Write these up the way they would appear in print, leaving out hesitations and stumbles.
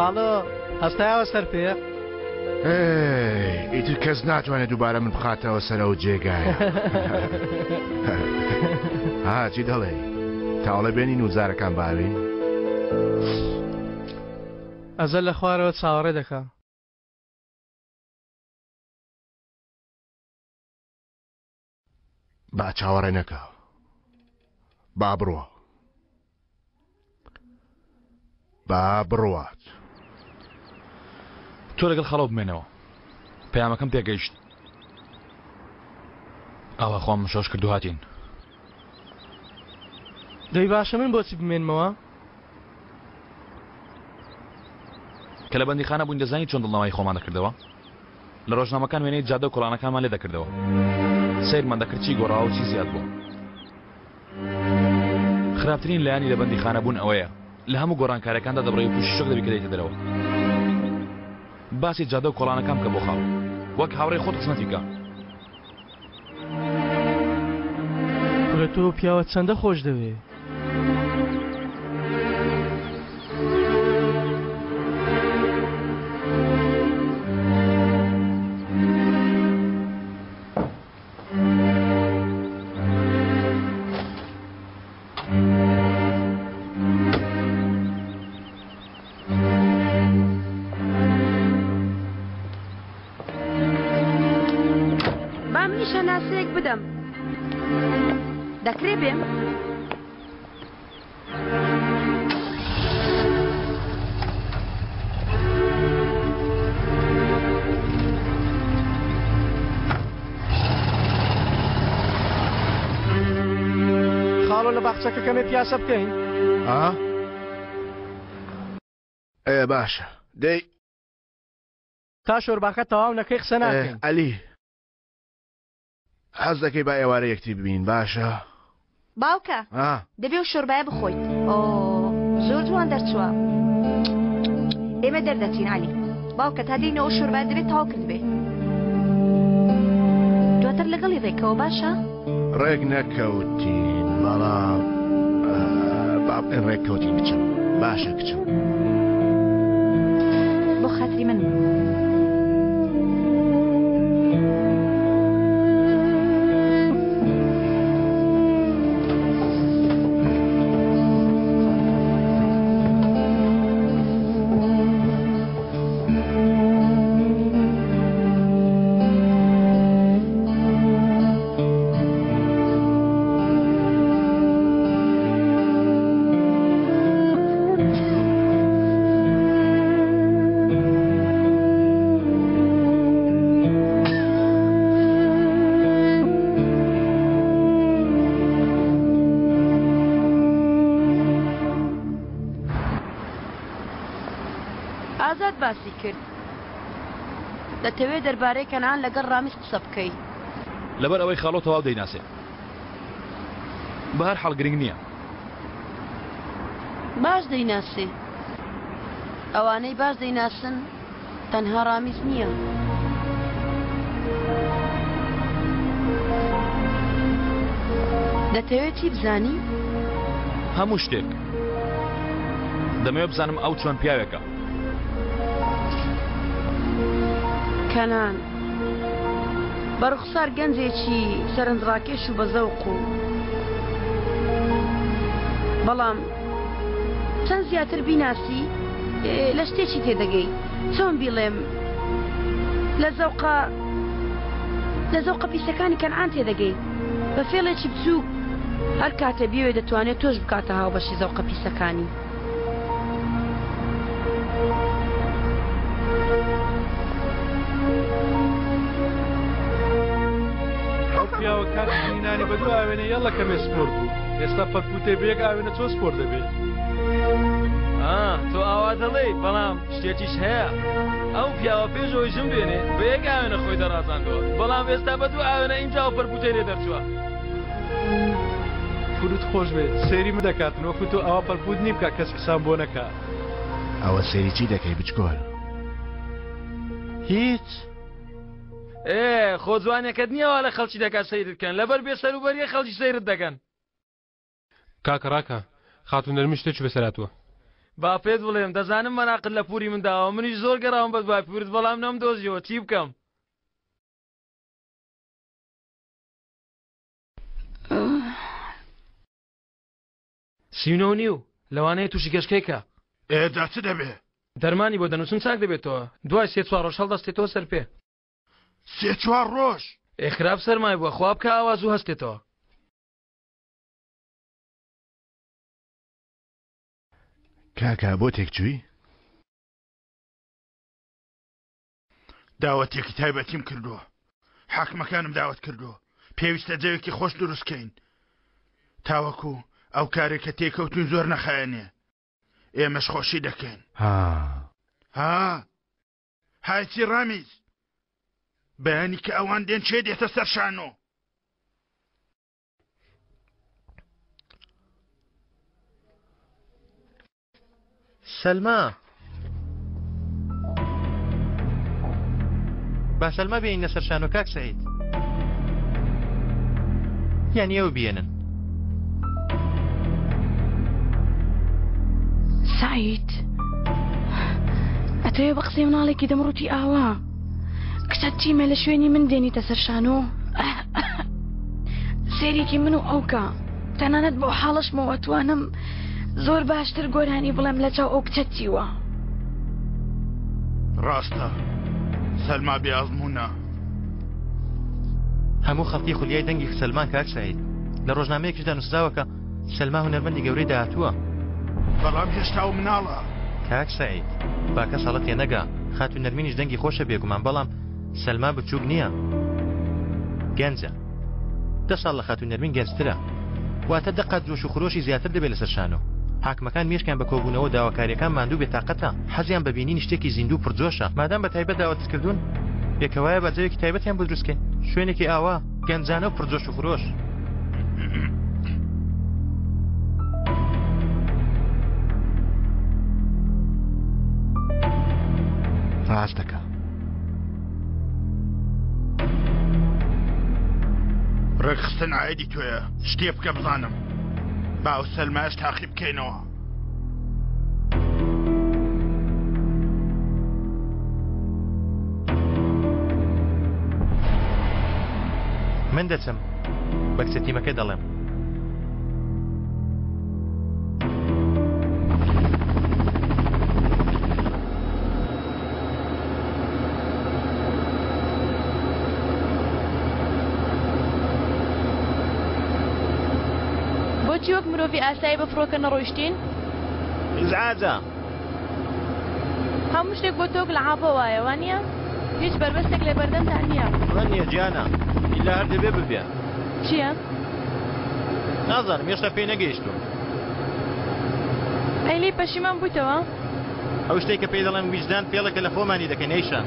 خاڵۆ هەستایەوە سەر پێ؟ ئێی ئیتر کەس ناتوانێت دووبارە من بخاتەوە سەر ئەو جێگایە. ها چی دەڵێی؟ تاوڵە بێنین و زارەکان باوین؟ ئەزەل لە خوارەوە چاوەڕێ دەکا. با چاوەڕێ نەکا با بڕوا با بڕوات. تۆ لەگەڵ خەڵۆ بمێنەوە پەیامەکەم پێگەیشت ئاوا خۆم شۆش کرد و هاتین. دەی باشە من بۆچی بمێنمەوە؟ کە لە بەندیخانە بووین دەزانی چۆن دڵنەوایی خۆمان دەکردەوە؟ لە ڕۆژنامەکان وێنەی جادە و کۆڵانەکانمان لێ دەکردەوە. سەیرمان دەکرد چی گۆڕاوە و چی زیاد بووە. خراپترین لایەنی لە بەندیخانە بوون ئەوەیە لە هەموو گۆڕانکاریەکاندا دەبڕی و تووشی شۆک دەبی کە دێیتە دەرەوە. باسی جادە و کۆڵانەکان بکە بۆ خاڵ. وەک هاوڕێی خۆت خزمەتی بکە. کورە تۆ پیاوە چەندە خۆش دەوێ. با منیش هەناسەیەک بدەم. دەکرێ بێم؟ خاڵۆ لە باخچەکە کەمێ پیاسە بکەین؟ ئا؟ ئێ باشە دەی. تا شۆرباکە تەواو نەکەی قسە ناکەین. ئەلی حەز دەکەی با ئێوارە یەکتری ببینین باشە؟ باوکە دەبێ و شۆربایە بخۆیت. ئۆ زۆر جوان دەرچووە. ئێمە دەردەچین عەلی. باوکە تا دێینەوە شۆربایە دەبێت تەواو کردبێ. دواتر لەگەڵی ڕێکەوە باشە؟ ڕێک نەکەوتین بەڵام با بڵێن ڕێک کەوتین کچم باشە کچم. بۆ خاتری من. ئازاد باسی کرد دەتەوێ دەربارەی کەنعان لەگەڵ ڕامیز قسە بکەی. لەبەر ئەوەی خاڵۆ تەواو دەیناسێ. بە هەر حاڵ گرنگ نییە. باش دەیناسێ. ئەوانەی باش دەیناسن تەنها ڕامیز نییە. دەتەوێت چی بزانی؟ هەموو شتێک. دەمەوێت بزانم ئەو چۆن پیاوێکە. کەنان بە ڕوخسار گەنجێکی سەرنجڕاکێش و بەزەوق و بەڵام چەند زیاتر بیناسی لە شتێکی تێدەگەی چۆن بیڵێم لە زەوقە لە زەوقە پیسەکانی کەنعان تێدەگەی بە فێڵێکی بچووک هەر کاتێ بیەوێ دەتوانێت تۆش بکاتە هاوبەشی زەوقە پیسەکانی. ئەو پیاوە کاتی بینانی بە دوو ئاوێنە یەڵە کەمێ سپۆرت بوو ئێستا پەرپوتێ بە یەک ئاوێنە چۆن سپۆرت دەبێ؟ ئا تۆ ئاوا دەڵێی بەڵام شتێکیش هەیە ئەو پیاوە پێش ئەوەی ژن بێنێ بە یەک ئاوێنە خۆی دەڕازاندەوە بەڵام ئێستا بە دوو ئاوێنە ئینجا ئەو پەرپوتەی لێ دەرچووە. فروت خۆش بێت سەیری من دەکاتن وەکو تۆ ئاوا پەرپوت نیم کە کەس قسام بۆ نەکا. ئەوە سەیری چی دەکەی بچکۆل؟ هیچ. ئێ خۆ جوانەکەت نییە وا لە خەڵکی دەکات سەیرت کەن لەبەر بێ سەروبەریە خەڵکی سەیرت دەکەن. کاکە ڕاکە خاتوو نەرمین شتێکی بەسەر هاتووە. با پێت بڵێم دەزانم مەراقت لە پوری من داوە منیش زۆر گەڕاوم بە دوای پورت بەڵام نەمدۆزیەوە چی بکەم؟ 39 و نیو لەوانەیە تووشی گەشکەی کە. ئێ جا چ دەبێ؟ دەرمانی بۆ دەنووسم چاک دەبێتەوە دوای سێ چوار ڕۆژ هەڵدەستێتەوە سەر پێ. سێ چوار ڕۆژ؟ ئێ خراپ سەرمای بووە خوا بکا ئاوا زوو هەستێتەوە. کاکە بۆ تێکچووی؟ داوەتێکی تایبەتیم کردووە حاکمەکانم داوەت کردووە پێویستە جەوێکی خۆش دروست کەین تاوەکو ئەو کارێک کە تێکەوتون زۆر نەخایەنێ ئێمەش خۆشی دەکەین ها ها هایچی ڕامیز بەیانی کە ئەوان دێن چێ دێتە سەر شانۆ سەلما با سەلما بێنە سەر شانۆ کاک سعید یان ئێوە بێنن سعید ئەتەوێ بە قسەی مناڵێکی دەمڕوتی ئاوا کچە چیمە لە شوێنی من دێنیتە سەر شانۆ سێرێکی من و ئەوکە تەنانەت بەو حاڵەشمەوە ئەتوانم زۆر باشتر گۆرانی بڵێم لە چاو ئەو کچە چیوە. ڕاستە سەلما بێ ئەزموونە. هەموو خەڵکی خولیای دەنگی سەلمان کاک سەعید. لە ڕۆژنامەیەکیشدا نووسراوە کە سەلما هونەرمەندی گەورەی داهاتووە. بەڵام هێشتا ئەو مناڵە. کاک سەعید با کەس هەڵە تێنەگا خاتوو نەرمینیش دەنگی خۆشە بێگومان بەڵام سەلما بچووک نییە گەنجە. دە ساڵ لە خاتوو نەرمین گەنجترە. واتە دە قات جۆش و خرۆشی زیاتر دەبێت لەسەر شانۆ. حاکمەکان مێشکیان بە کۆبوونەوە و داواکارییەکان ماندوو بێتاقەتە، حەزیان بە بینینی شتێکی زیندوو و پڕجۆشە. مادام بە تایبەت داوەتت کردوون، ئێ کەوایە با جەوێکی تایبەتیان بۆ دروست کەین. شوێنێکی ئاوا، گەنجانە و پڕجۆش و خرۆش. ڕاست دەکا. ڕێکخستن عایدی تۆیە شتێ بکە بزانم با ئەو سەلمایەش تاقی بکەینەوە. من دەچم بە کچە تیمەکە دەڵێم. بۆچی وەک مرۆڤی ئاسایی بە فڕۆکە نەڕۆیشتین؟ ئیزعاجە. هەموو شتێک بۆ تۆ وەک لەعابە وایە، وانییە؟ هیچ بەربەستێک لە بەردەمتا نییە. ڕەنگ نییە گیانە، ئیلا هەر دەبێ ببێ. چییە؟ نازانم، هێشتا پێی نەگەیشتووم. ئەی لێی پەشیمان بوویتەوە؟ ئەو شتەی کە پێی دەڵێن ویژدان فێڵێکە لە خۆمانی دەکەین ئەیشە.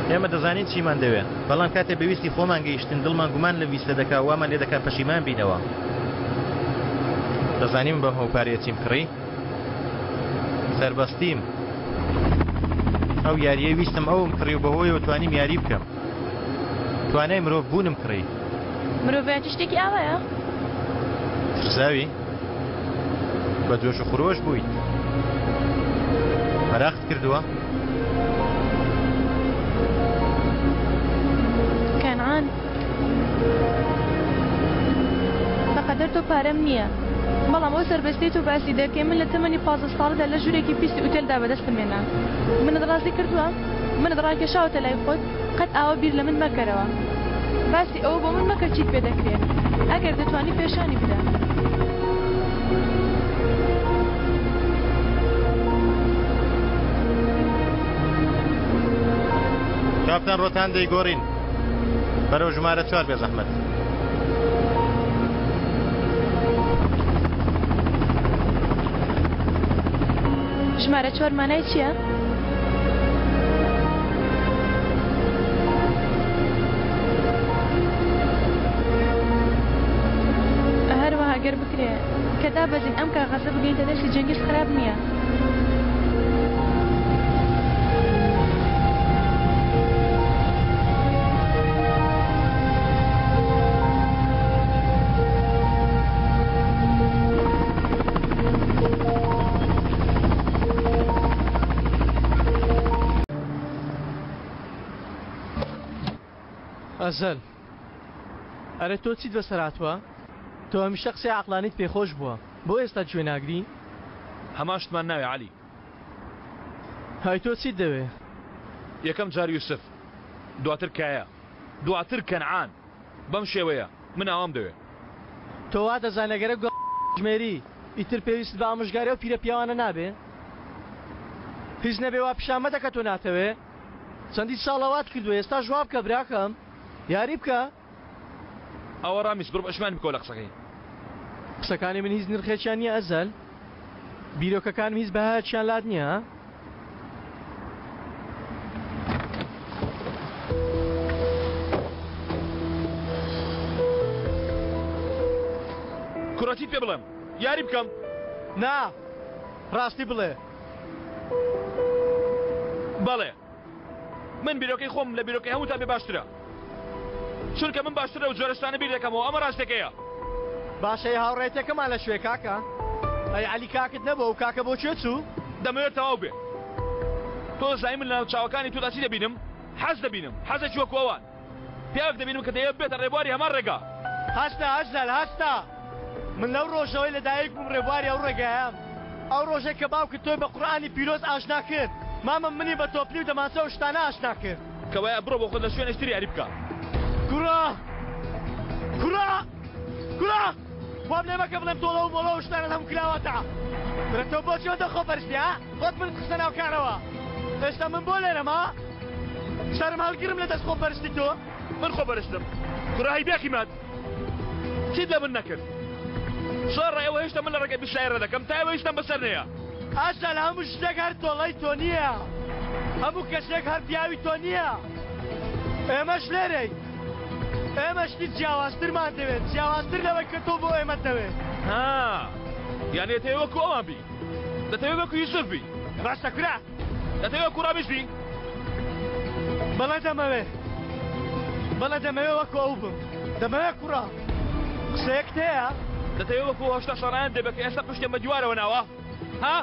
ئێمە دەزانین چیمان دەوێ، بەڵام کاتێ بە ویستی خۆمان گەیشتین دڵمان گومان لەم ویستە دەکا و وامان لێ دەکا پەشیمان بینەوە. دەزانی من بەم هەموو پارەیە چیم کڕی؟ سەربەستیم. ئەو یارییەی ویستم ئەوم کڕی و بەهۆیەوە توانیم یاری بکەم. توانای مرۆڤ بوونم کڕی. مرۆڤایەتی شتێکی ئاوایە؟ ترساوی؟ بە جۆش و خرۆش بوویت. مەراقت کردووە؟ کەنعان بەقەدەر تۆ پارەم نییە بەڵام ئەو سەربەستیەی تۆ باسی دەکەی من لە تەمەنی 15 ساڵیدا لە ژوورێکی پیسی ئوتێلدا بەدەستم هێنا منت ڕازی کردووە؟ منت ڕاکێشاوەتە لای خۆت؟ قەت ئاوا بیر لە من مەکەرەوە. باسی ئەوە بۆ من مەکە چیت پێ دەکرێ. ئەگەر دەتوانی پێشانی بدە. کاپتان ڕۆتان دەیگۆڕین بەرەو ژمارە چوار بێزەحمەت. ژمارە چوار مانای چییە؟ هەروەها گەر بکرێ کە دابەزین ئەم کاغەزە بگەیتە دەستی جەنگیز خراپ نییە. ئەزەل ئەرێ تۆ چیت بەسەر هاتووە؟ تۆ هەمیشە قسەی عەقڵانیت پێخۆش بووە بۆ ئێستا گوێ ناگری؟ هەمان شتمان ناوێ عەلی. هەی تۆ چیت دەوێ؟ یەکەم جار یوسف دواتر کایا دواتر کەنعان بەم شێوەیە من ئاوام دەوێ. تۆ وا دەزانی گەرەک گۆ ژمێری ئیتر پێویستت بە ئامۆژگاری ئەو پیرە پیاوانە نابێ؟ هیچ نەبێ وا پیشان مەدە کە تۆ ناتەوێ چەندین ساڵە وات کردووە ئێستاش وا بکە براکەم یاری بکە. ئەوە ڕامیس بڕۆ پەشیمانی بکەوە لە قسەکەی. قسەکانی من هیچ نرخێکیان نییە ئەزەل؟ بیرۆکەکانم هیچ بەهایەکیان لات نییە ها؟ کوڕە چیت پێ بڵێم؟ یاری بکەم؟ نا ڕاستی بڵێ. بەڵێ من بیرۆکەی خۆم لە بیرۆکەی هەمووتان پێ باشترە چونکە من باشتر لەو جۆرە شتانە بیر دەکەمەوە ئەمە ڕاستەکەیە. باشە ئەی هاوڕێیەتیەکەمان لە کوێ کاکە؟ ئەی عەلی کاکت نەبوو ئەو کاکە بۆ کوێ چوو؟ دەمەوێت تەواو بێ. تۆ دەزانی من لەناو چاوەکانی تۆدا چی دەبینم؟ حەز دەبینم، حەزێکی وەکو ئەوان. پیاوێک دەبینم کە دەیەوێت ببێتە ڕێبواری هەمان ڕێگا. هەستە ئەزەل هەستە! من لەو ڕۆژەوەی لەدایک بووم ڕێبواری ئەو ڕێگایەم. ئەو ڕۆژەی کە باوکت تۆی بە قورئانی پیرۆز ئاشنا کرد، مامم منی بە تۆپلی و دەمانچە و شتانە ئاشنا کرد. کەوایە بڕۆ بۆ خۆت لە شوێنێکی تر یاری بکە. کوڕە! کوڕە! کوڕە! وام لێ مەکە بڵێم تۆڵە و مۆڵە و شتانەت هەموو کراوەتە. کورە تۆ بۆچی ئەوەندە خۆپەرستی ها؟ خۆت منت خستە ناو کارەوە. ئێستا من بۆ لێرەم ها؟ سەرم هەڵگرم لە دەست خۆپەرستی تۆ؟ من خۆپەرستم؟ کوڕە هەی بێقیمەت! چیت لە من نەکرد؟ زۆر ڕای ئەوە هێشتا من لە ڕێگای بیسلای ڕێ دەکەم تا ئێوە هیچتان بەسەر نەیە. ئەسەل هەموو شتێک هەر تۆڵەی تۆ نییە، هەموو کەسێک هەر پیاوی تۆ نییە. ئێمەش لێرەین. ئێمە شتی جیاوازترمان دەوێت، جیاوازتر لەوەی کە تۆ بۆ ئێمەت دەوێت. ها، یانی دەتەوێ وەکو ئەوان بی؟ دەتەوێ وەکو یوسف بی؟ ڕاستە کورە. دەتەوێ وەکو ڕامیش بی؟ بەڵێ دەمەوێ. بەڵێ دەمەوێ وەکو ئەو بم. دەمەوێ کوڕە. قسەیەکت هەیە؟ دەتەوێ وەکو 80 ساڵانیان دەبێ کە ئێستا پشتیان بە دیوارەوە ناوە؟ ها؟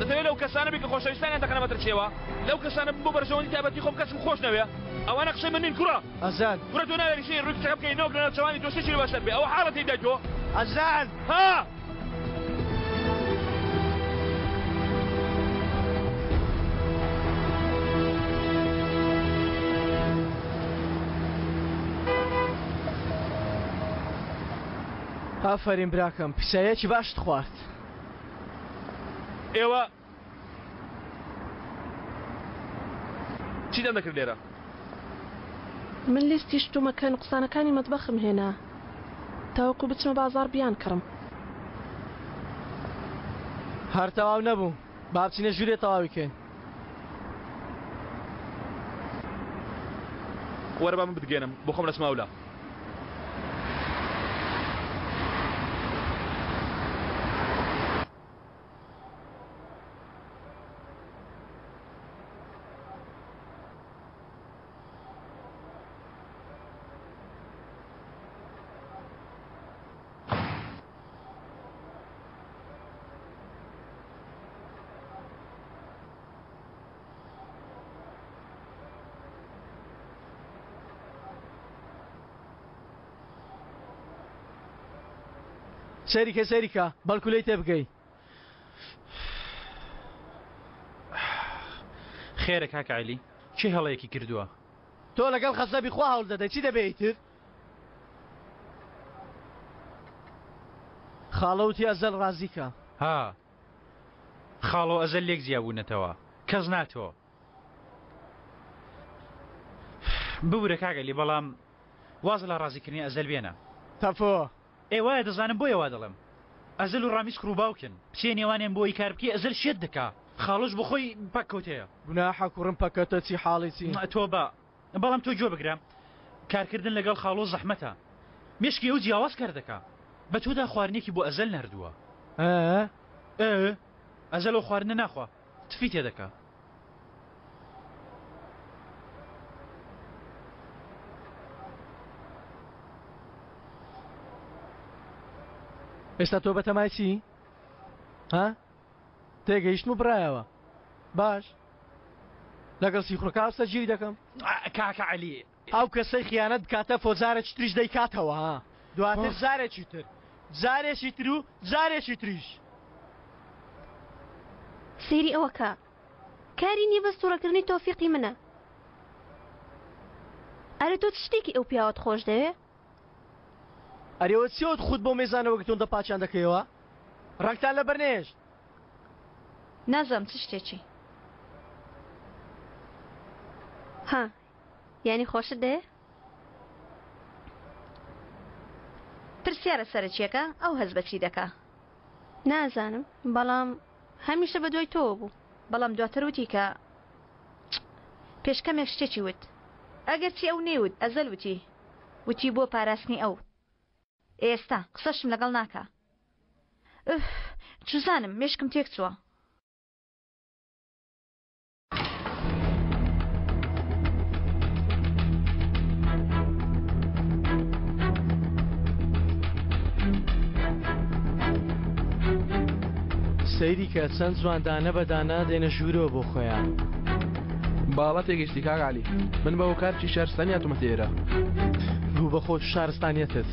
دەتەوێ لەو کەسانە بی کە خۆشەویستانیان دەخەنە مەترسیەوە؟ لەو کەسانە بم بۆ بەرژەوەندی تایبەتی خۆم کەسم خۆش نەوێ؟ ئەوانە قسەی من نین کوڕە. ئەزان. کوڕە تۆ ناوێری سەیری ڕووی کچەکە بکەی نەوەک لەناو چاوانی تۆ شتێکی لێ بەسەر بێ ئەوە حاڵەتی دای تۆ. ئەزان. ها؟ ئافەرین براکەم پیسایەکی باشت خوارد. ئێوە چیتان دەکرد لێرە؟ من لیستی شتومەکە نوقسانەکانی مەتبەخم هێنا تاوەکو بچمە بازاڕ بیانکڕم. هەر تەواو نەبوو با بچینە ژوورێ تەواوی کەین. وەرە با من بتگەیەنم بۆ خۆم دەچمە ئەولا. سەیری کە سەیری کە بەڵکو لێی تێبگەی. خێرە کاک عەلی کێ هەڵەیەکی کردووە؟ تۆ لەگەڵ خەزەبی خوا هەوڵ دەدەی چی دەبێ ئیتر؟ خاڵە وتی ئەزەل ڕازی کە. ها خاڵۆ ئەزەل لێک جیا بوونەتەوە کەس ناتۆ. ببورە کاک عەلی بەڵام واز لە ڕازیکردنی ئەزەل بێنە. تەفۆ. ئێ وایە دەزانم بۆیە وا دەڵێم ئەزەل و ڕامیز کوڕ و باوکن بچیە نێوانیان بۆ ئەوەی کار بکەی ئەزەل شێت دەکا خاڵۆش بۆ خۆی پەککەوتەیە. گوناحە کوڕم پەکەتە چی حاڵی چی. تۆبە بەڵام تۆ گوێ بگرە کارکردن لەگەڵ خاڵۆ زەحمەتە مێشکی ئەو جیاواز کار دەکا بە تۆدا خواردنێکی بۆ ئەزەل ناردووە. ئە؟ ئێ ئەزەل ئەو خواردنە ناخوا تفی تێدەکا. ئێستا تۆ بەتەمای چی؟ ها؟ تێگەیشتم و بڕایەوە باش لەگەڵ سیخوڕەکە هاوسەرگیری دەکەم. کاکە عەلی. ئەو کەسەی خیانەت بکاتە فۆ جارێکی تریش دەیکاتەوە ها دواتر جارێکی تر جارێکی تر و جارێکی تریش. سەیری ئەوە کە کاری نیە بەس توڕەکردنی تۆفیقی منە. ئەرێ تۆ چ شتێکی ئەو پیاوەت خۆش دەوێ؟ ئەرێ ئەوە چیە خۆت بەو مێزانەوە گرتووە پاچیان دەکەیەوە؟ ڕەنگتان لەبەر نەهێشت. نازانم چ شتێکی. ها یانی خۆشت دەوێ؟ پرسیارە سەرەکیەکە ئەو هەست بە چی دەکا؟ نازانم بەڵام هەمیشە بە دوای تۆوە بوو. بەڵام دواتر وتی کە پێش کەمێک شتێکی وت. ئەگەرچی ئەو نەیوت ئەزەل وتی. وتی بۆ پاراستنی ئەو. ئێستا قسەشم لەگەڵ ناکا. ئوف چوزانم مێشکم تێکچووە. سەیری کە چەند جوان دانە بە دانە دێنە ژوورەوە بۆ خۆیان. باڵا تێگەیشتی کاک عەلی من بە هۆکارکی شارستانی هاتوومەتە ئێرە. گوو بە خۆت و شارستانیەتت.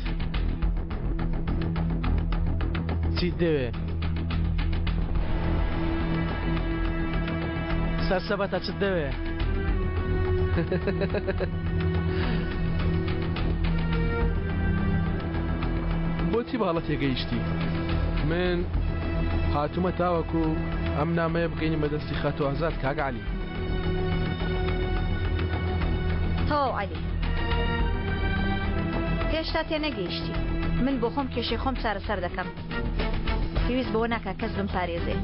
چیت دەوێ؟ سەرسەبەتە چت دەوێ؟ بۆچی باڵە تێگەیشتی؟ من هاتوومە تاوەکو ئەم نامەیە بگەینم بە دەستی خاتوو ئازاد کاک عەلی. تەواو عەلی. هێشتا تێنەگەیشتی. من بۆ خۆم کێشەی خۆم چارەسەر دەکەم. پێویست بەوە ناکا کەس بمپارێزێ.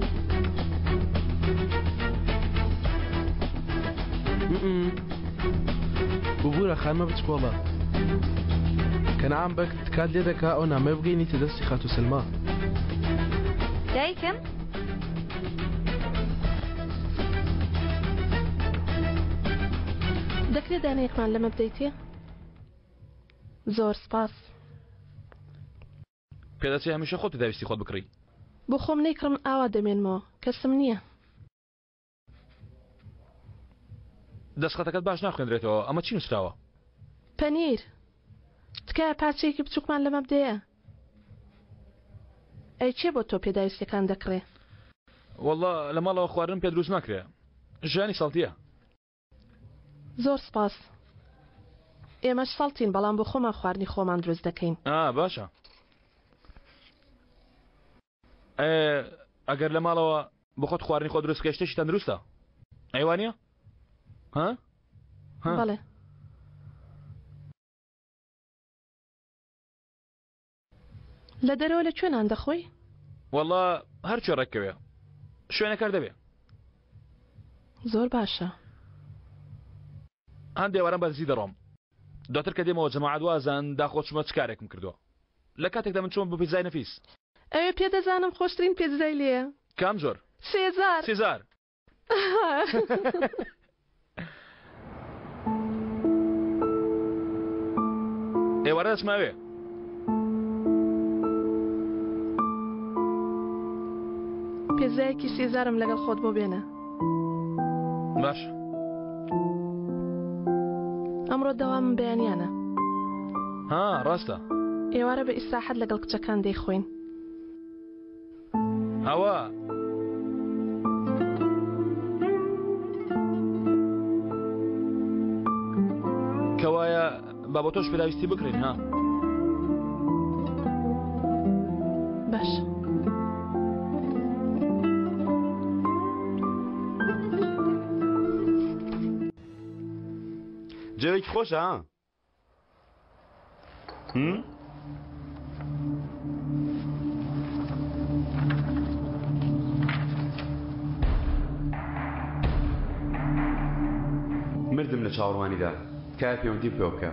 ببورە خانمە بچکۆڵە. کەنعان بەگ تکات لێ دەکا ئەو نامەیە بگەینیتە دەستی خاتوو سەلما. دایکم؟ دەکرێت دانەیەکمان لەمە بدەیتێ؟ زۆر سپاس. پێدەچێ هەمیشە خۆت پێداویستی خۆت بکڕی. بۆ خۆم نەیکڕم ئاوا دەمێنمەوە، کەسم نییە. دەستخەتەکەت باش ناخوێندرێتەوە، ئەمە چی نووسراوە؟ پەنیر! تکایە پارچەیەکی بچووکمان لەمە بدەیە. ئەی کێ بۆ تۆ پێداویستیەکان دەکڕێ؟ وەڵڵا لە ماڵەوە خواردنم پێ دروست ناکرێ. ژیانی سەڵتییە. زۆر سپاس. ئێمەش سەڵتین بەڵام بۆ خۆمان خواردنی خۆمان دروست دەکەین. ئا باشە. ئێ ئەگەر لە ماڵەوە بۆ خۆت خواردنی خۆ دروست بکەی شتێکی تەندروستە. ئەی وانییە؟ ها؟ ها؟ بەڵێ. لە دەرەوە لە کوێ نان دەخۆی؟ وەڵا هەر کوێ ڕێککەوێ شوێنەکە هەر دەبێ. زۆر باشە. هەندێ واران بە دزی دەڕۆم دواتر کە دێمەوە جەماعەت وازان داخۆ چومە چ کارێکم کردووە لە کاتێکدا من چوومە بۆ پیتزای نەفیس. ئەوێ پێ دەزانم خۆشترین پێتزای لێیە. کام جۆر؟ سێزار. سیزار. ئێوارە دەچمە ئەوێ. پێزایەکی سێزارم لەگەڵ خۆت بۆ بێنە. باش. ئەمڕۆ دەوامم بەیانیانە. ها ڕاستە. ئێوارە بە ئیسراحەت لەگەڵ کچەکان دەیخۆین. ئەوە کەوایە با بۆ تۆش پێداویستی بکڕین ها باش جەوێکی خۆشە ها مردم لە چاوەڕوانیدا تکایە پەیوەندیم پێوە بکە.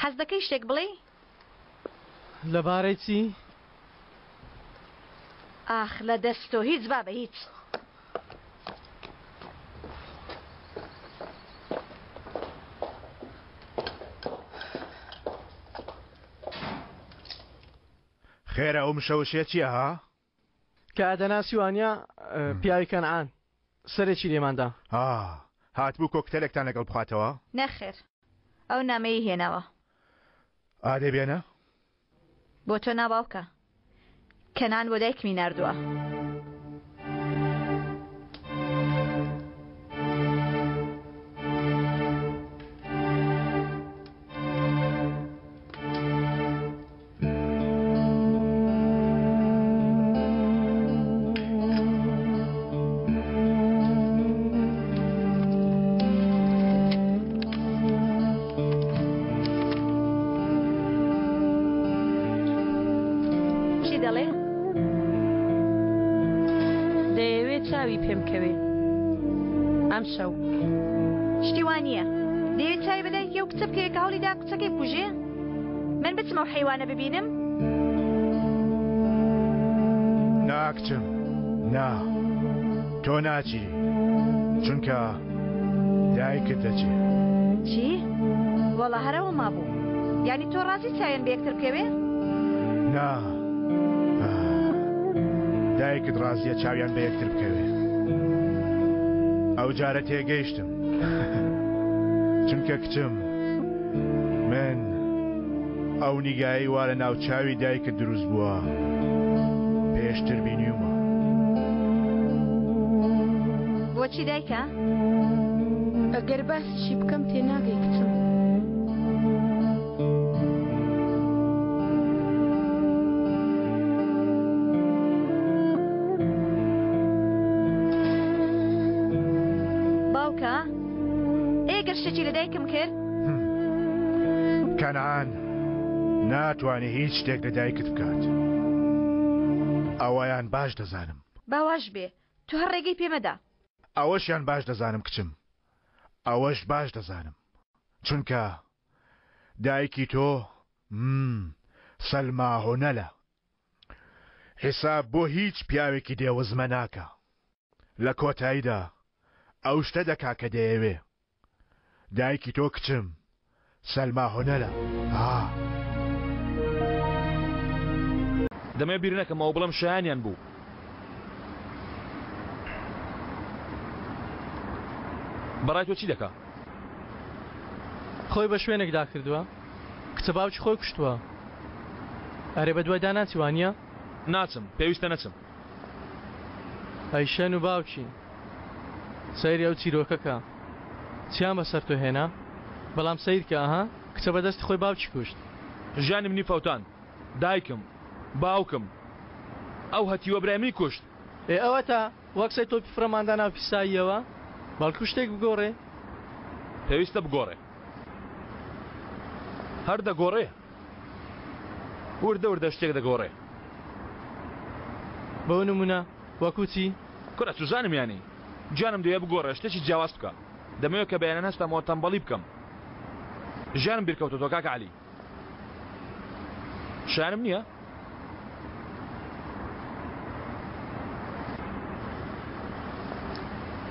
حەز دەکەی شتێک بڵێی؟ لەبارەی چی؟ ئاخ لە دەست تۆ هیچ بابە هیچ. خێرە ئەو مشەوشیە چیە ها؟ کە دەناسی وانە پیاوی کەنعان سەرێکی لێماندا. ها هاتبوو کۆکتەلێکتان لەگەڵ بخواتەوە؟ نەخێر ئەو نامەیەی هێناوە. ئادەی بێنە. بۆ تۆ نا باوکە کەنان بۆ دایکمی ناردووە. چی دەڵێ؟ دەیەوێ چاوی پێم کەوێ ئەمشەو. شتی وا نییە. دەیەوێت چاوی بە دایکی ئەو کچە بکەوێ کە هەوڵی دا کچەکەی بکوژێ؟ من بچم ئەو حەیوانە ببینم؟ نا کچم نا تۆ ناچی چونکە دایکت دەچێ. چی؟ وەڵا هەر ئەوە مابوو. یانی تۆ ڕازی چاویان بە یەکتر بکەوێ؟ نا دایکت ڕازیە چاویان بە یەکتر بکەوێ. ئەو جارە تێگەیشتم چونکە کچم من ئەو نیگایەی وا لە ناوچاوی دایکت دروست بووە پێشتر بینیومە. بۆچی دایکە؟ ئەگەر باسیشی بکەم تێناگەی کچم. باوکە ئێ گەر شتێکی لە دایکم کرد؟ کەنعان ناتوانێ هیچ شتێک لە دایکت بکات ئەوەیان باش دەزانم. با واش بێ تۆ هەر ڕێگەی پێ مەدە. ئەوەشیان باش دەزانم کچم ئەوەش باش دەزانم چونکە دایکی تۆ مم سەلما هۆنەلە حیساب بۆ هیچ پیاوێکی دێوزمە ناکا لە کۆتاییدا ئەو شتە دەکا کە دەیەوێ. دایکی تۆ کچم سەلما هونەرە ها. دەمەوێ بیر نەکەمەوە بڵێم شایانیان بوو. بەڕای تۆ چی دەکا؟ خۆی بە شوێنێکدا کردووە کچە باوکی خۆی کوشتووە ئەرێ بەدوایدا ناچی وانییە؟ ناچم پێویستە نەچم. ئەی شەن و باوکی سەیری ئەو چیرۆکە کە چیان بەسەر تۆ هێنا بەڵام سەیرکە ئەها کچە بەدەستی خۆی باوکی کوشت. ژیانی منی فەوتاند دایکم باوکم ئەو هەتیوە برای منی کوشت. ئێ ئەوەتا وەک سەی تۆپی فڕێمان دا ناو پیساییەوە بەڵکو شتێک بگۆڕێ. پێویستە بگۆڕێ هەر دەگۆڕێ. وردە وردە شتێک دەگۆڕێ. بۆ نموونە وەکوو چی؟ کورە چوزانم یانی گیانم دەیەوێ بگۆڕێ شتێکی جیاواز بکا دەمەوێ کە بەیانیان هەستامەوە تەمبەڵی بکەم ژیانم بیرکەوتۆتەوە کاکە عەلی شایانم نییە؟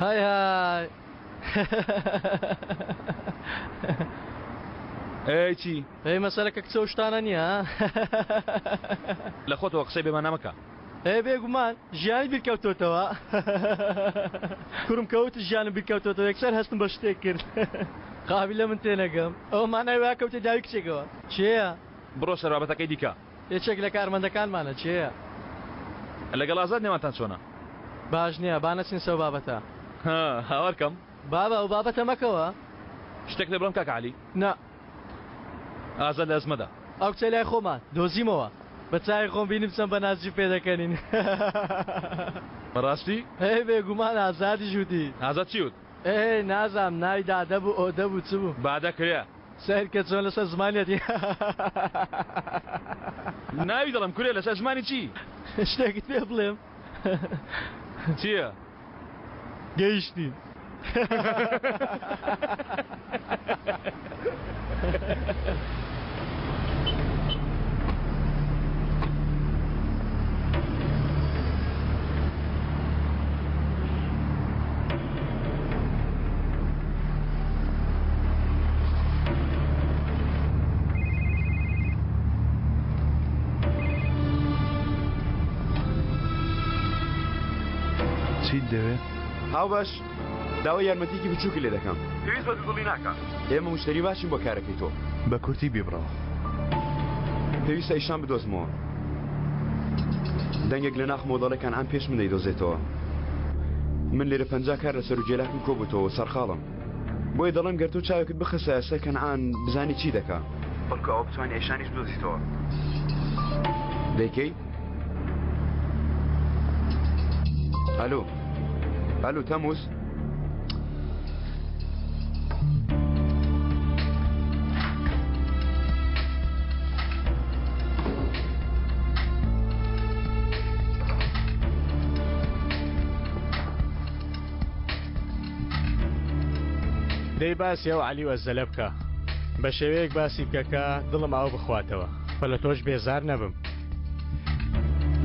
های های ئەی چی؟ ئەی مەسەلەکە کچە و شتانە نییە لە خۆتەوە قسەی بێمانا مەکە. ئێ بێگومان ژیانی بیرکەوتۆتەوە کوڕم کەوت ژیانم بیرکەوتۆتەوە یەکسەر هەستم بە شتێک کرد قابیلە من تێنەگەم ئەوە مانای وایە کەوتە داوی کچێکەوە کێیە؟ بڕۆ سەر بابەتەکەی دیکە. یەکێک لە کارمەندەکانمانە کێیە؟ لەگەڵ ئازاد نێوانتان چۆنە؟ باش نییە با نەچین سەو بابەتە. ها هاوار کەم. بابە ئەو بابەتە مەکەوە. شتێک لێ بڵێم کاکە عەلی؟ نا. ئازاد لە ئەزمەدا. ئەو کچەی لای خۆمان دۆزیمەوە بە چاوی خۆم بینیم چەند بە نازی پێدەکەنین. بەڕاستی؟ ئێ بێگومان ئازادیش وتی. ئازاد چی وت؟ ئێ نازانم ناوی دادە بوو ئۆدە بوو چ بوو. بادە کرێ. سەیر کە چۆن لەسەر زمانیەتی. ناوی دەڵێم کورێ لەسەر زمانی چی؟ شتێکت پێ بڵێم. چییە؟ گەیشتین. دەوێ؟ هاوبەش داوای یارمەتیکی بچووکی لێ دەکەم. پێویست بە دوودڵی ناکا. ئێمە مشتەری باشین بۆ کارەکەی تۆ. بە کورتی بیبڕەوە. پێویستە ئیشان بدۆزمەوە. دەنگێک لە ناخمەوە دەڵێ کەنعان پێش من دەیدۆزێتەوە. من لێرە 50 کار لەسەر و گێلاکم کۆبووتەوە سەرقاڵم. بۆیە دەڵێم گەر تۆ چاوێکت بخستایە سەر کەنعان بزانی چی دەکا. بەڵکو ئەوە بتوانی ئەیشانیش بدۆزیتەوە. دەیکەی؟ ئەلۆ ئەلو تەموز دەی باسی ئەو عەلی و ئەزەلە بکە بە شێوەیەک باسی بکە کە دڵم ئاو بخواتەوە و لە تۆش بێزار نەبم.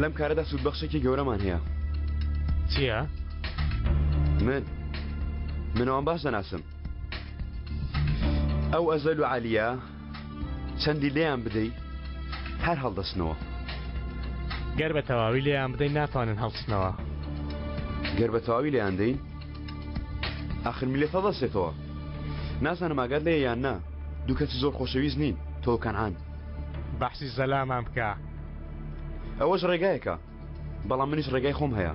لەم کارەدا سوودبەخشێکی گەورەمان هەیە. چییە؟ من من ئەوان باش دەناسم. ئەو ئەزەل و عەلیە چەندی لێیان بدەی هەر هەڵدەستنەوە. گەر بە تەواوی لێیان بدەین ناتوانن هەڵسنەوە. گەر بە تەواوی لێیان دەین ئاخر میللەت هەڵدەستێتەوە. نازانم ئاگات لێیە یان نا دوو کەسی زۆر خۆشەویست نین تۆ و کەنعان. بەحسی زەلامان بکە. ئەوەش ڕێگایەکە بەڵام منیش ڕێگای خۆم هەیە.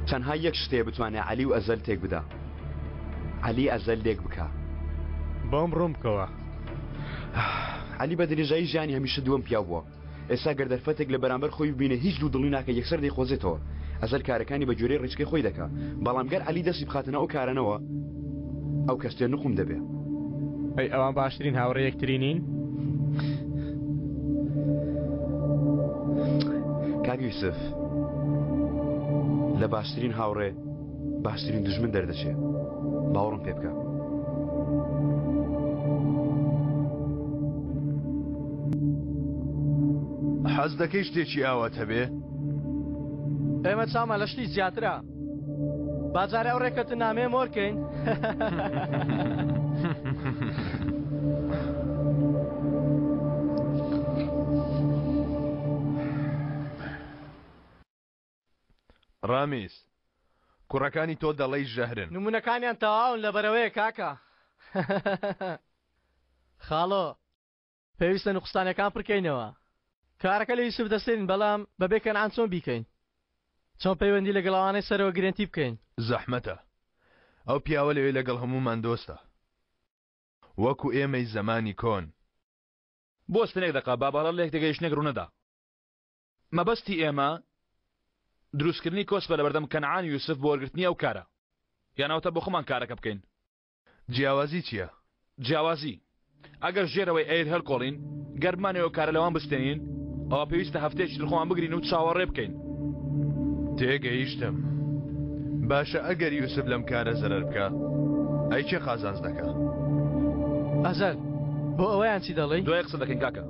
تەنها یەک شت هەیە بتوانێ عەلی و ئەزەل تێک بدا. عەلی ئەزەل لێک بکا. بۆم ڕوون بکەوە. عەلی بە درێژایی ژیانی هەمیشە دووەم پیاو بووە. ئێستا گەر دەرفەتێک لە بەرامبەر خۆی ببینێ هیچ دوو دڵی ناکا یەکسەر دەیقۆزێتەوە. ئەزەل کارەکانی بە گوێرەی ڕیچکەی خۆی دەکا. بەڵام گەر عەلی دەستی بخاتە ناو ئەو کارانەوە ئەو کەشتیە نوقم دەبێ. ئەی ئەوان باشترین هاوڕێ یەکتری نین؟ کاک یوسف لە باشترین هاوڕێ باشترین دوژمن دەردەچێ باوەڕم پێ بکە. حەز دەکەی شتێکی ئاوات هەبێ؟ ئێمە چاومان لە شتی زیاترە. با جارێ ئەو ڕێککەوتننامەیە مۆر کەین. ڕامیز، کوڕەکانی تۆ دەڵێی ژەهرن. نموونەکانیان تەواون لەبەرئەوەیە کاکە. خاڵۆ، پێویستە نوقستانەکان پڕکەینەوە. کارەکە لە یوسف دەستێنین بەڵام بەبێ کەنعان چۆن بیکەین؟ چۆن پەیوەندی لەگەڵ ئەوانەی سەرەوە گرێنتی بکەین؟ زەحمەتە. ئەو پیاوە لەوێ لەگەڵ هەموومان دۆستە. وەکو ئێمەی زەمانی کۆن. بوەستن یەک دەقە با بەهەڵە لێکتێگەیشتنێک ڕوونەدا. مەبەستی ئێمە دروستکردنی کۆسپە لەبەردەم کەنعان یوسف بۆ وەرگرتنی ئەو کارە. یان ئەوەتا بۆ خۆمان کارەکە بکەین. جیاوازی چیە؟ جیاوازی، ئەگەر ژێرەوەی ئەیر هەلکۆڵین، گەر بمانەوێ ئەو کارە لەوان بستێنین، ئەوا پێویستە هەفتەیەکی تر خۆمان بگرین و چاوەڕێ بکەین. تێگەیشتم. باشە ئەگەر یوسف لەم کارە زەرەر بکا، ئەی کێ قازانج دەکا؟ ئەزەل، بۆ ئەوەیان چی دەڵێی؟ دوای قسە دەکەین کاکە.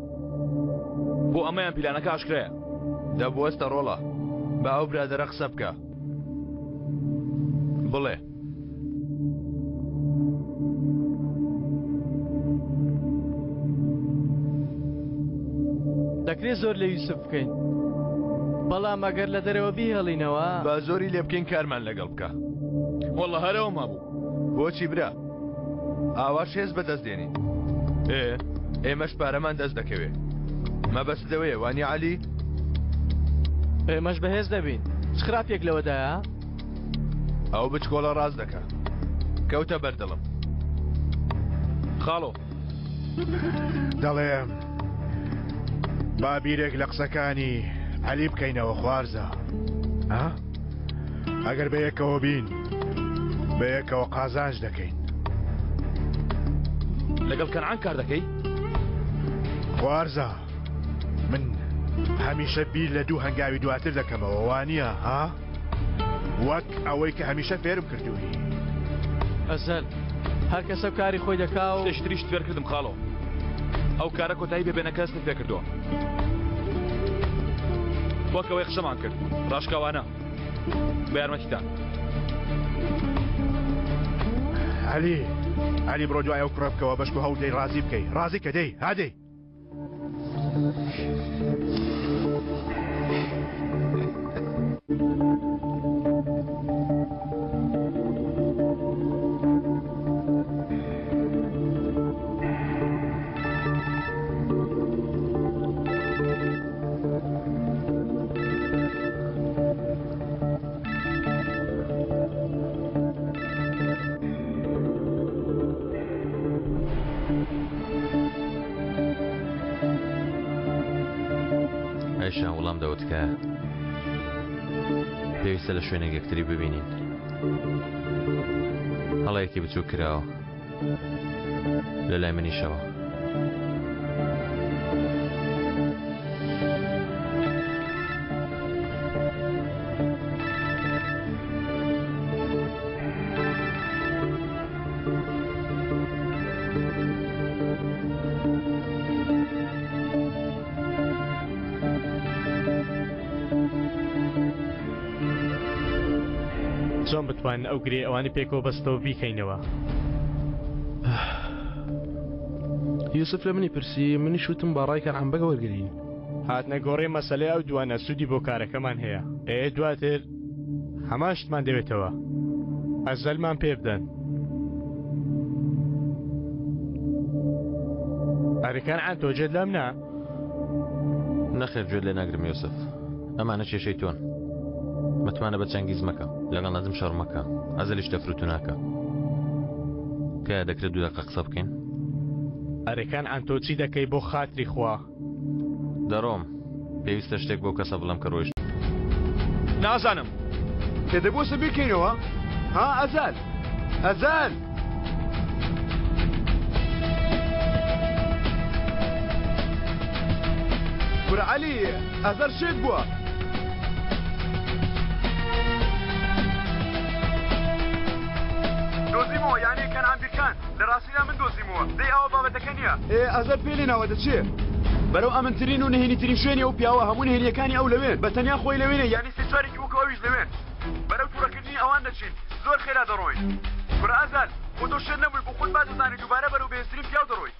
بۆ ئەمەیان پیلانەکە ئاشکرایە. دە بوەستە ڕۆڵە، با ئەو برادەرە قسە بکا. بڵێ. دەکرێت زۆر لە یوسف بکەین بەڵام ئەگەر لە دەرەوە بیهێڵینەوە با زۆری لێ بکەین کارمان لەگەڵ بکە والله هەرەوە مابوو بۆچی برا ئاواش هێز بەدەست دێنین ئێ ئێمەش پارەمان دەست دەکەوێ مەبەست لەوەیە وانی عەلی ئێمەش بەهێز دەبین چ خراپێک لەوەدایە ئەو بچکۆڵە ڕاست دەکا کەوتە بەردڵم خاڵۆ دەڵێم با بیرێک لە قسەکانی عەلی بکەینەوە خوارزە ها ئەگەر بەیەکەوە بین بەیەکەوە قازانج دەکەین لەگەڵ کەنعان کار دەکەی خوارزە من هەمیشە بیر لە دوو هەنگاوی دواتر دەکەمەوە وانە ها وەک ئەوەی کە هەمیشە فێرم کردووی. ئەزەل، هەر کەسە و کاری خۆی دەکا و. شتێکی تریشت فێر کردم خاڵۆ. ئەو کارە کۆتایی پێ بێنە کە هەستت پێ کردووە. وەک ئەوەی قسەمان کرد، ڕاشکاوانە. بە یارمەتیتان. عەلی، عەلی بڕۆ دوای ئەو کوڕە بکەوە بەشکو هەوڵ دەی ڕازی بکەی. ڕازی کە دەی، ها دەی. دەوە تکایە. پێویستە لە شوێنێک یەکتری ببینین. هەڵەیەکی بچووک کراوە. لە لای منیشەوە. چۆن بتوانین ئەو گرێ ئەوانی پێکەوە بەستەوە بیکەینەوە؟ یوسف لە منی پرسی منیش وتم با ڕای کەنعان بەگ وەرگرین. هاتنە گۆڕێ مەسەلەی ئەو دوانە سوودی بۆ کارەکەمان هەیە. ئێ دواتر هەمان شتمان دەوێتەوە. ئەزەلمان پێ بدەن. ئەرێ کەنعان تۆ جێت لەم نا؟ نەخێر گوێت لێ ناگرم یوسف. ئەمانە کێشەی تۆن. متمانە بە چەنگیز مەکە. لەگەڵ نەجم شەڕ مەکە. ئەزەلیش تەفروتونا کە. تکایە دەکرێت دوو دەقە قسە بکەین؟ ئەرێ کەنعان تۆ چی دەکەی بۆ خاتری خوا؟ دەڕۆم. پێویستە شتێک بەو کەسە بڵێم کە ڕۆیشت. نازانم. کە دەبۆسە بیرکەینەوە ها ئەزال ئەزال. کورە عەلی ئەزەل شێت بووە. دۆزیمەوە یانی کەنعان بیرکان لە ڕاستیدا من دۆزیمەوە دەی ئەوە بابەتەکە نییە. ئێ ئەزەل پێی لێ ناوە دەچێ بەرەو ئەمنترین و نهێنیترین شوێنی ئەو پیاوە هەموو نهێنیەکانی ئەو لەوێن بە تەنیا خۆی لەوێ نیە یانی سێ چوارێکی وەکو ئەویش لەوێن بەرەو توڕەکردنی ئەوان دەچین زۆر خێرا دەڕۆین کورە ئەزەل خۆ تۆ شێت نەبووی بۆ خۆت باش دەزانی دووبارە بەرەو بەهێزترین پیاو دەڕۆی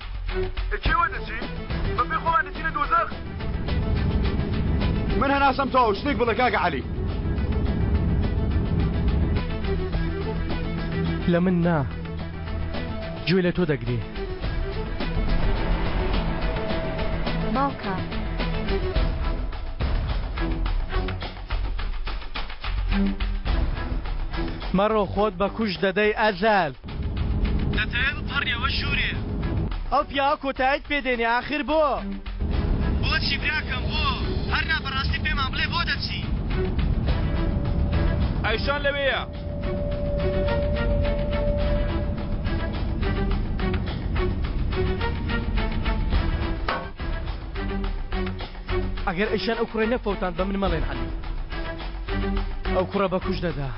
ئێ کێوە دەچین بە پێی خۆمان دەچینە دۆزەخ. من هەناسەم تەواو شتێک بڵێ کاکە عەلی. لە من نا گوێ لە تۆ دەگرێ. باوکە. مەڕۆ خۆت بە کوشت دەدەی ئەزەل. دەتەوێ بپەڕیەوە ژوورێ. ئەو پیاوە کۆتاییت پێ دێنێ ئاخر بۆ؟ بۆچی براکەم بۆ؟ هەر نا بەڕاستی پێمان بڵێ بۆ دەچی؟ ئەیشان لەوێیە. ئەگەر ئەیشان ئەو کوڕەی نەفەوتاند بە من مەڵێن عەلی ئەو کوڕە بە کوش دەدا.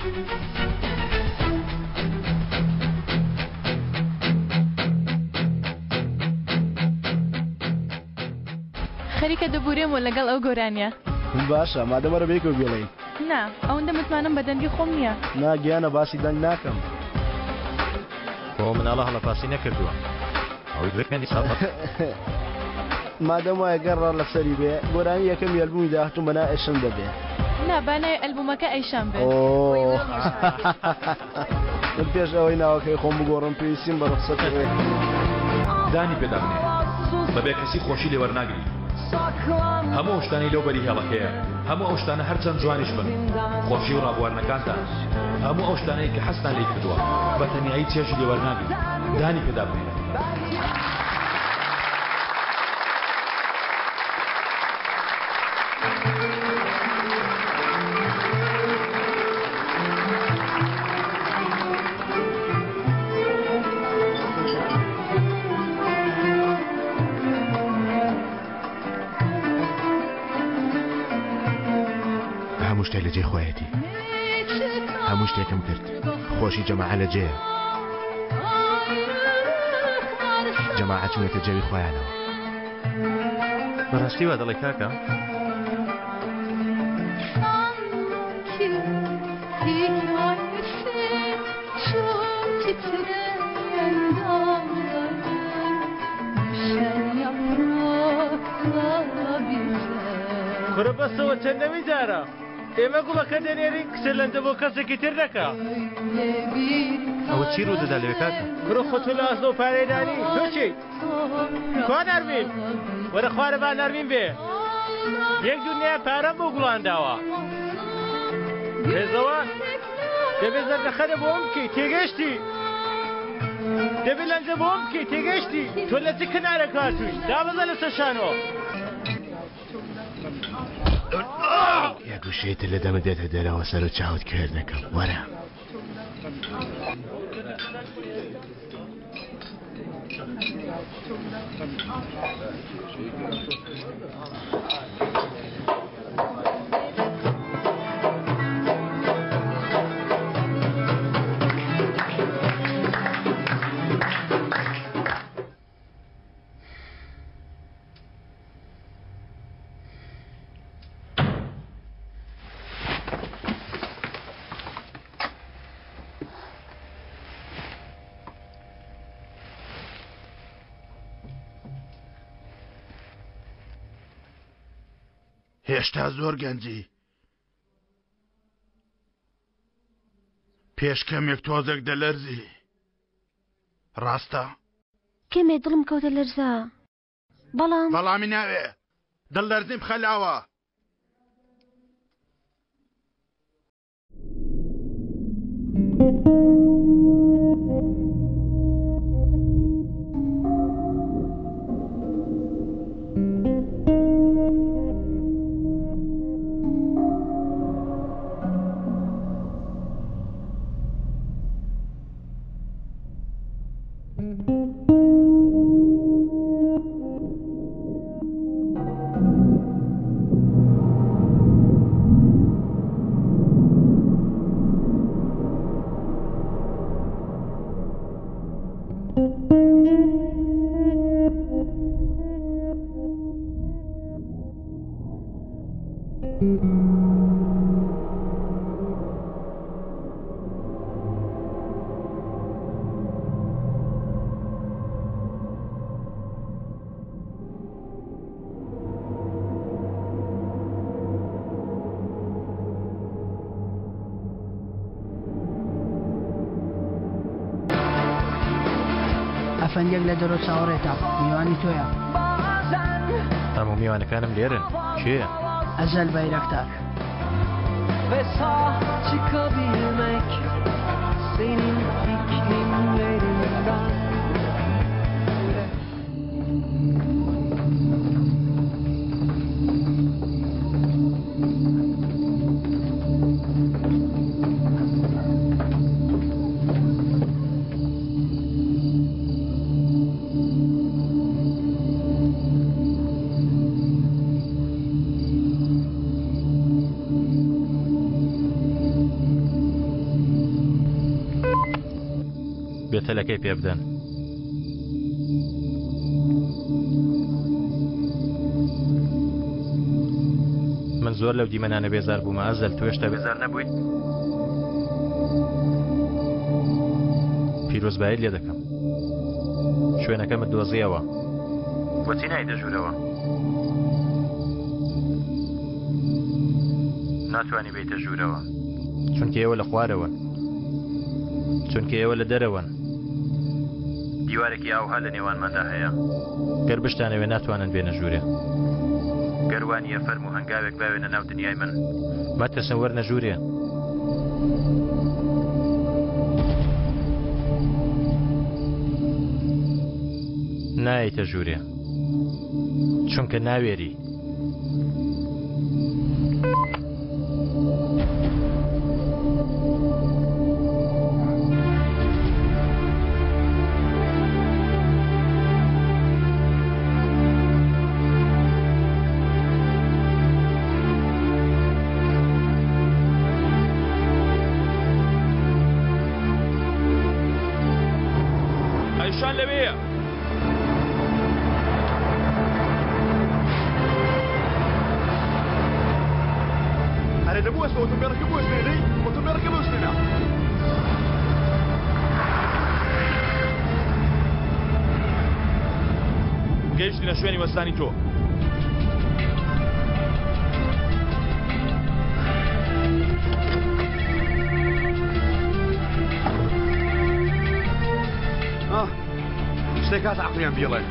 خەریکە دەبورێمەوە لەگەڵ ئەو گۆرانیە. باشە مادەم وەرە بەیەکەوە بیڵێین. نا ئەوەندە متمانەم بە دەنگی خۆم نییە. نا گیانە باسی دەنگ ناکەم. خۆ ئەو مناڵە هەڵەپاسی نەکردووە. مادەم وایە گەر ڕا لەسەری بێ گۆرانی یەکەمی ئەلبومی داهاتووم بە ناوی ئەیشەم دەبێ. نا با ناوی ئەلبومەکە ئەیشەم بێت. من پێش ئەوەی ناوەکەی خۆم بگۆڕم پێویستیم بە ڕوخسەتی ئێوەیە. دانی پێدا بنێ بە بێکەسی خۆشی لێ وەرناگری هەموو ئەو شتانەی لەو بەری هێڵەکەیە هەموو ئەو شتانە هەرچەند جوانیش بن خۆشی و ڕابواردنەکانتان هەموو ئەو شتانەی کە حەزتان لێی کردووە بە تەنیایی چێژی لێ وەرناگری دانی پێدا بنێ. هەموو شتێک لە جێی خۆیەتی هەموو شتێکم کرد خۆشی جەماعە لە جێیە جەماعە چوونەتە جەوی خۆیانەوە بەڕاستی وا دەڵێ کاکە؟ کورە بەسەوە چەندەمین جارە ئێمە گوڵەکە دەنێرین کچە لەندە بۆ کەسێکی تر دەکا. ئەوە چی ڕوو دەدا لەوێ کاکە؟ کورە خۆ تۆ لە ئاسنە و پارەیدانی تۆ چیت؟ کوا نەرمین؟ وەرە خوارە با نەرمین بێ. یەک دونیا پارەم بۆ گوڵان داوە. رێزەوان دەبێ زەردەخەنە بۆ ئەم بکەی تێگەشتی؟ دەبێ لەنجە بۆ ئەم بکەی تێگەشتی؟ تۆ لە چ کەنارێک هاتووی؟ دابەزە لەسەر شانۆ. یەک وشەی تر لە دەمت دێتە دەرەوە سەر و چاوت کوێر دەکەم. وەرە. هێشتا زۆر گەنجی پێش کەمێک تۆزێک دەلەرزی ڕاستە؟ کەمێ دڵم کەوتە لەرزە بەڵام بەڵامی ناوێ دڵ لەرزیم بخە لاوە. ئەفەندیەک لە دەرۆ چاوەڕێتە میوانی تۆیە. هەموو میوانەکانم لێرن کێیە؟ ئەزەل بایراکتار. Ve sağ çıkabilmek senin iklimlerinden. بێتەلەکەی پێ بدەن. من زۆر لەو دیمەنانە بێزار بوومە ئەزەل تۆ هێشتا بێزار نەبوویت؟ پیرۆزبایت لێ دەکەم شوێنەکەمت دۆزیەوە بۆچی نایتە ژوورەوە ناتوانانی بیتە ژوورەوە چونکە ئێوە لە خوارەوەن چونکە ئێوە لە دەرەوەن دیوارێکی ئاوها لە نێوانماندا هەیە گەر بشتانەوێ ناتوانن بێنە ژوورێ گەر وا نییە فەرموو هەنگاوێک باوێنە ناو دنیای من. مەترسن وەرنە ژوورێ. نایەیتە ژوورێ چونکە ناوێری. ئەیشان لەوێیە. ئەرێ دەبوەستە ئۆتۆمبێلەکە بوەستێنە دەی ئۆتۆمبێلەکە بوەستێنە. گەیشتینە شوێنی وەستانی تۆ. شتێک هات عەقڵیان بیڵێ.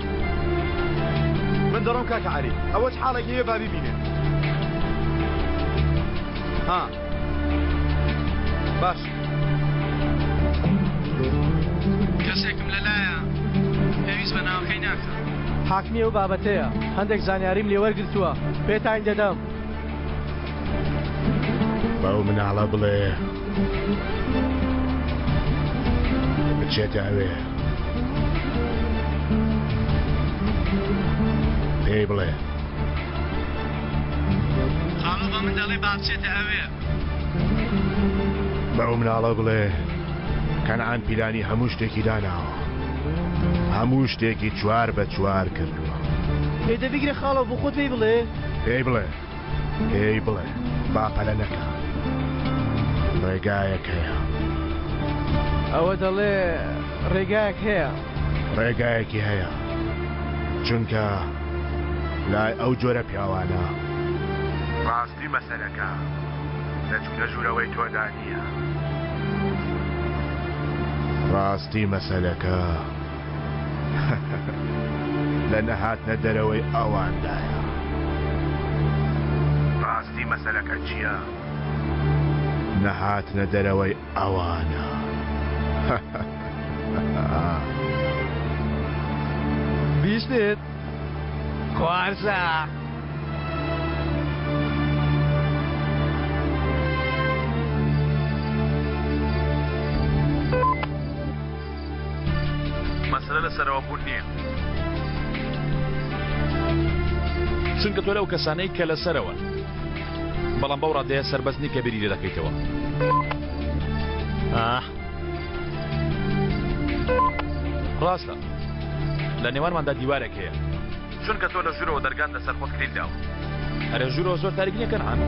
من دەڕۆم کاکە عەلی ئەوە چ حاڵێک هەیە با بیبینێ. ها باش. کەسێکم لەلایە پێویست بە ناوەکەی ناکا. حاکمی ئەو بابەتەیە هەندێک زانیاریم لێ وەرگرتووە پێتانی دەدەم. بەو مناڵە بڵێ بچێتە ئەوێ. پێی بڵێ. خاڵۆ بە من دەڵێ با بچێتە ئەوێ. بەو مناڵە بڵێ کەنعان پیلانی هەموو شتێکی داناوە. هەموو شتێکی چوار بە چوار کردووە. ئێ دە بیگرە خاڵۆ بۆ خۆت پێی بڵێ. پێی بڵێ. پێی بڵێ با پەلە نەکا. ڕێگایەک هەیە. ئەوە دەڵێ ڕێگایەک هەیە. ڕێگایەکی هەیە. چونکە لای ئەو جۆرە پیاوانە. ڕاستی مەسەلەکە لە چوونە ژوورەوەی تۆدا نییە. ڕاستی مەسەلەکە لە نەهاتنە دەرەوەی ئەواندایە. ڕاستی مەسەلەکە چییە؟ نەهاتنە دەرەوەی ئەوانە. بیستت؟ خوارزا. مەسەلە لە سەرەوە بوون نییە. چونکە تۆ لەو کەسانەی کە لەسەرەوەن. بەڵام بەو ڕادەیە سەربەست نی کە بیری لێ دەکەیتەوە. ئاه. ڕاستە. لە نێوانماندا دیوارێک هەیە. چونکە تۆ لە ژوورەوە دەرگات لەسەر خۆت کلیل داوە. ئەرێ ژوورەوە زۆر تاریک نییە کەنعان؟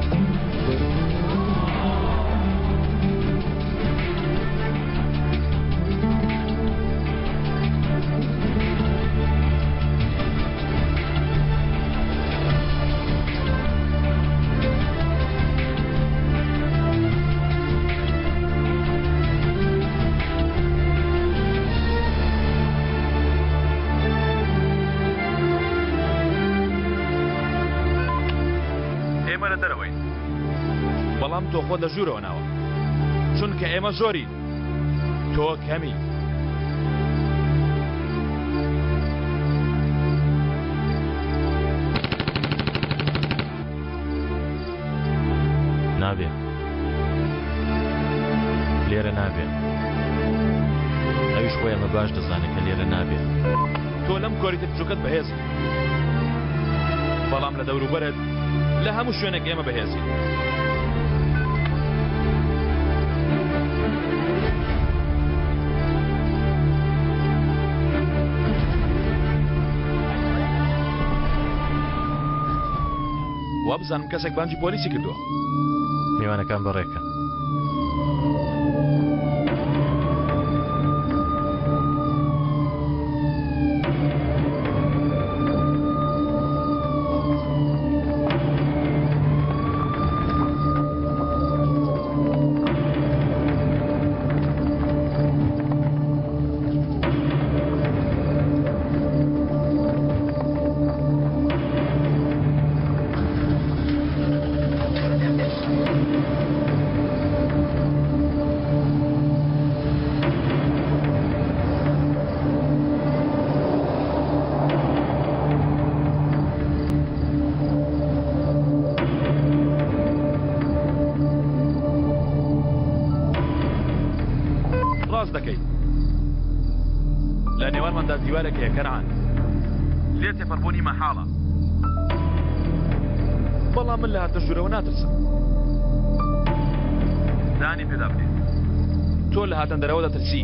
ئێمە لە دەرەوەین بەڵام تۆ خۆت لە ژوورەوە ناوە چونکە ئێمە زۆرین تۆ کەمی. نابێ لێرە نابێ ئەویش خۆی ئەمە باش دەزانێت کە لێرە نابێ. تۆ لەم کۆریتە بچوکەت بەهێزی بەڵام لە دەوروبەرت لە هەموو شوێنێک ئێمە بەهێزین. وابزانم کەسێک بانگی پۆلیسی کردووە. میوانەکان بەڕێکەن. ڕاست دەکەیت لە نێوانماندا دیوارێک هەیە کەنعان لێ تێپەڕبوونی مەحاڵە بەڵام من لە هاتە ژوورەوە ناترسم دانی پێدا بنێ تۆ لە هاتن دەرەوە دەترسی.